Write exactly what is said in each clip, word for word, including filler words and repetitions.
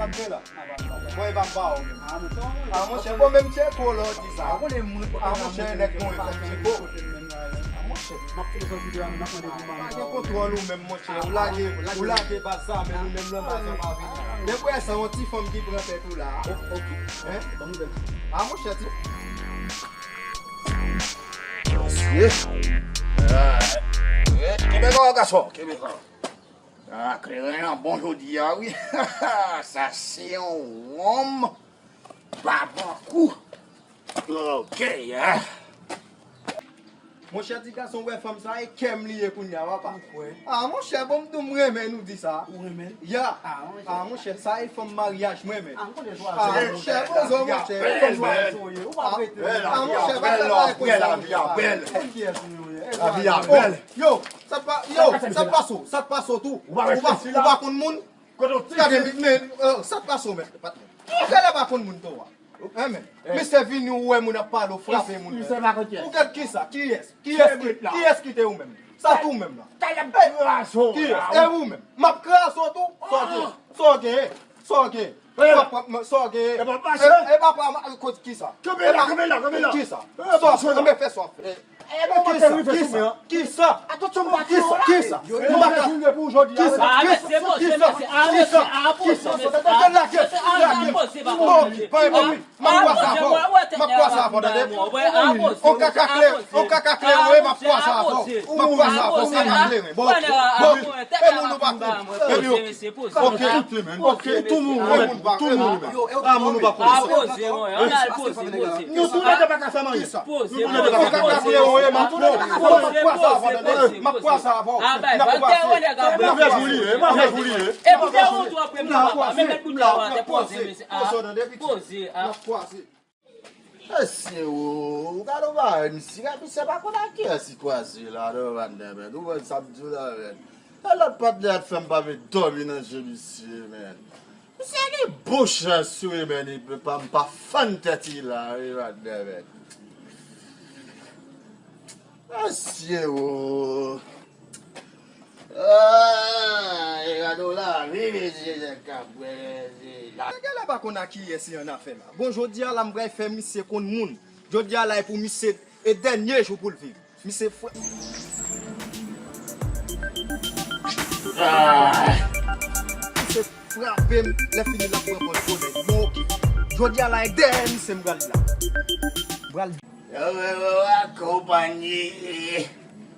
Ap gen la. Mwen e pa m pa ou menm. Ah, monchè, bon, menm Tcheko lè w di sa. Ah, monchè, nèg mwen fè Tcheko. Ah, monchè. Pa gen kontwòl ou menm, monchè. Ou lage, ou lage baz sa, men nou menm nan baz an pa vini. Men pou sa, yon ti fanm ki pran tèt ou la. Hein? Ah, monchè, ti. Mesye. Ah, kenbe kò w, gason. Kenbe kò w. Ah, kleren an bon jodi a, wi. Sa se yon wonm babankou. Ok, ah. Monchè, ti gason, wè fanm sa, e kè m li ye kounye a, papa. Ah, monchè, bon, m tou m renmen nou di sa. Ou renmen? Ya. Ah, monchè, sa e fanm maryaj mwen, men. Ah, monchè, poze w, monchè. Fanm maryaj ou ye, ou pa rete. Ah, monchè, pa fè bagay konsa, monchè. Lavi a bèl. Lavi a bèl. Yo, sa t pa, yo, sa t pase w, sa t pase w tou. Ou pa, ou pa konn moun. Gade, men, euh, sa t pase w, men. Ou genlè pa konn moun tou a. Hein, men. Misye vini, ou wè moun ap pale, ou frape moun. Misye pa konn kiyès. Ou gade kisa? Kiyès? Kiyès ki, kiyès ki te ou menm? Sa tou menm la. Talè m kraze w. Kiyès? E ou menm? M ap kraze w tou? Sa w gen? Sa w gen? Sa w gen? Sa w gen? E pa pase. E pa pa kote kisa? Kanpe la, kanpe la, kanpe la. Kisa? Sa w fè? Fè sa w fè. E bon, mwen te rive sou mwen an. Kisa? Atansyon, m pa tire w la. Kisa? Mwen pa ka jile pou w jodi a. Kisa? Kisa? Kisa? Kisa? Tande lage, lage. Bon, bon, bon, wi. M ap kwaze avè w. M ap kwaze avè w, tande. On kaka kleren, on kaka kleren, wi, m ap kwaze avè w. M ap kwaze avè w, on kaka kleren. Bon, bon, wi. E moun ou pa konn. E yo. Ok, ok, tou moun, tou moun. A moun ou pa konn. Nou tou lè de pa ka fè m anyen. Poze, poze, poze, poze, poze, poze. Mwen fè jou li ye, mwen fè jou li ye. E pou te ou tou apre m la, papa, men met bout la atè, poze, mesye. Ah, poze, ah. Mesye, ou, ou gade yon bagay, misye, misye pa konn ak kiyès li kwaze la, non, Van Dèbèt. Ou konn sa m di w la, men. E lòt patnè a t fè m pa vle dòmi nan je misye, men. Misye gen bon chans, wi, men, li pa, m pa fann tèt li la, wi, Van Dèbèt. Mesye, o. Ah, e gade w lavi, mesye, nèg k ap bwè, mesye. Nèg la pa konn ak kiyès li annafè la. Bon, jodi a la, m pral fè misye konn moun. Jodi a la, e pou misye, e dènye jou pou l viv. Misye frè. Ah. Misye frape m, lè fini l ap pran kòd bonè. Bon, ok. Jodi a la, e dèyè misye m pral la. M pral Yo, yo, yo, akonpanye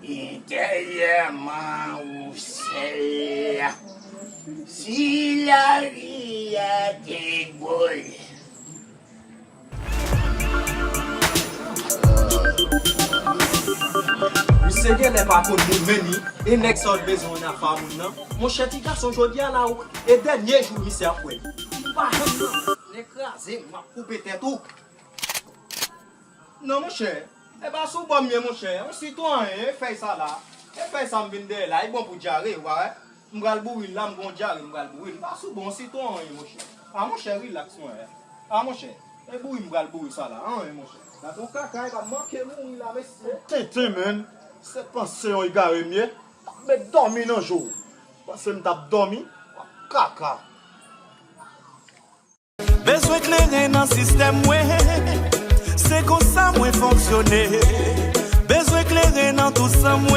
entèryèman ou sèl. Si lavi a te dwòl. Misye genlè pa konn moun menm, e nèg sa w bezwen annafè a moun nan. Monchè, ti gason, jodi a la, e dènye jou misye ap wè. Li pa janm nan. Nèg kraze, m ap koupe tèt ou. Non, monchè. E pa sou bò m ye, monchè. Yon sitwayen, e fèy sa la. E fèy sa m vin dèyè la, e bon pou dyare, ou pa wè? M pral bouri l la, m gon dyare, m pral bouri l. Pa sou bò, yon sitwayen, monchè. A, monchè, rilaks, mwen. A, monchè. E bouri m pral bouri sa la, anyen, monchè. Gade yon kaka, e pa manke mouri la, mesye. Tenten, menn. Se panse yon egare m ye. M ap met dòmi nan je w. Panse m t ap dòmi? Kaka. Bezwen kleren nan sistèm mwen, se konsa mwen fonksyone. Bezwen kleren nan tout san mwen.